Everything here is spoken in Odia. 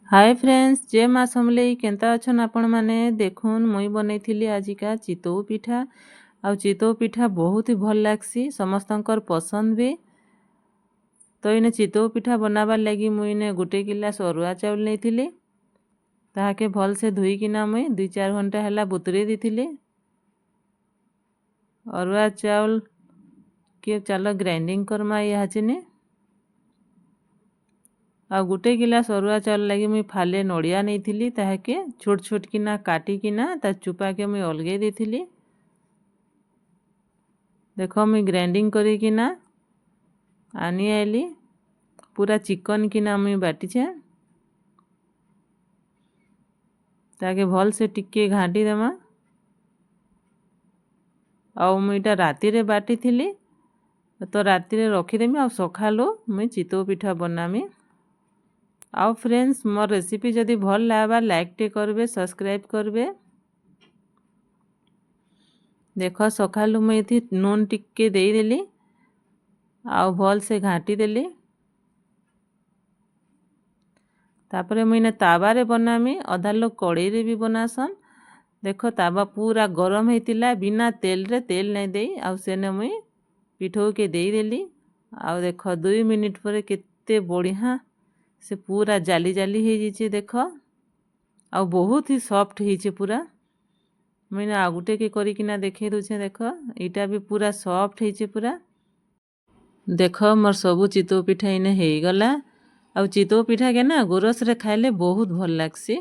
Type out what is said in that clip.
ହାଏ ଫ୍ରେଣ୍ଡସ୍, ଜୟ ମା ସମଲେଇ। କେନ୍ତା ଅଛନ୍ ଆପଣମାନେ? ଦେଖୁନ୍, ମୁଇଁ ବନେଇଥିଲି ଆଜିକା ଚିତଉ ପିଠା। ଆଉ ଚିତଉ ପିଠା ବହୁତ ହି ଭଲ୍ ଲାଗ୍ସି, ସମସ୍ତଙ୍କର ପସନ୍ଦ ବି। ତ ଇନେ ଚିତଉ ପିଠା ବନାବାର୍ ଲାଗି ମୁଇଁ ଇନେ ଗୋଟେ ଗିଲାସ ଅରୁଆ ଚାଉଳ ନେଇଥିଲି। ତାହାକେ ଭଲସେ ଧୋଇକିନା ମୁଇଁ 2-4 ଘଣ୍ଟା ହେଲା ବତୁରେଇ ଦେଇଥିଲି। ଅରୁଆ ଚାଉଳ କେ ଚାଲ ଗ୍ରାଇଣ୍ଡିଙ୍ଗ କର୍ମା ଇହାଚିନି। ଆଉ ଗୋଟେ ଗିଲାସ ଅରୁଆ ଚାଉଳ ଲାଗି ମୁଇଁ ଫାଲେ ନଡ଼ିଆ ନେଇଥିଲି। ତାହାକେ ଛୋଟ ଛୋଟ କିନା କାଟିକିନା ତା ଚୁପାକେ ମୁଇଁ ଅଲଗେଇ ଦେଇଥିଲି। ଦେଖ, ମୁଇଁ ଗ୍ରାଇଣ୍ଡିଙ୍ଗ କରିକିନା ଆନି ଆଇଲି। ପୁରା ଚିକନ କିନା ମୁଇଁ ବାଟିଛେ। ତାକେ ଭଲସେ ଟିକେ ଘାଣ୍ଟି ଦେମା। ଆଉ ମୁଇଁ ଇଟା ରାତିରେ ବାଟିଥିଲି, ତ ରାତିରେ ରଖିଦେମି ଆଉ ସକାଳୁ ମୁଇଁ ଚିତଉ ପିଠା ବନାମି। ଆଉ ଫ୍ରେଣ୍ଡସ୍, ମୋର୍ ରେସିପି ଯଦି ଭଲ୍ ଲାଗ୍ବା, ଲାଇକ୍ଟେ କରିବେ, ସବସ୍କ୍ରାଇବ୍ କରିବେ। ଦେଖ, ସକାଳୁ ମୁଇଁ ଏଥି ନୁନ୍ ଟିକେ ଦେଇଦେଲି ଆଉ ଭଲସେ ଘାଣ୍ଟି ଦେଲି। ତାପରେ ମୁଇଁ ଇନେ ତାୱାରେ ବନାମି। ଅଧା ଲୋକ୍ କଡ଼େଇରେ ବି ବନାସନ୍। ଦେଖ, ତାୱା ପୁରା ଗରମ ହେଇଥିଲା। ବିନା ତେଲରେ, ତେଲ ନାଇଁ ଦେଇ ଆଉ ସେନେ ମୁଇଁ ପିଠଉକେ ଦେଇଦେଲି। ଆଉ ଦେଖ, 2 ମିନିଟ୍ ପରେ କେତେ ବଢ଼ିଆ ସେ ପୁରା ଜାଲି ଜାଲି ହେଇଯାଇଛେ ଦେଖ। ଆଉ ବହୁତ ହି ସଫ୍ଟ ହେଇଛେ ପୁରା। ମୁଇଁ ଆଉ ଗୁଟେକେ କରିକିନା ଦେଖେଇ ଦଉଛେ। ଦେଖ, ଏଇଟା ବି ପୁରା ସଫ୍ଟ ହେଇଛେ ପୁରା। ଦେଖ, ମୋର୍ ସବୁ ଚିତଉ ପିଠା ଇନେ ହେଇଗଲା। ଆଉ ଚିତଉ ପିଠାକେ ନା ଗୋରସରେ ଖାଇଲେ ବହୁତ ଭଲ ଲାଗ୍ସି।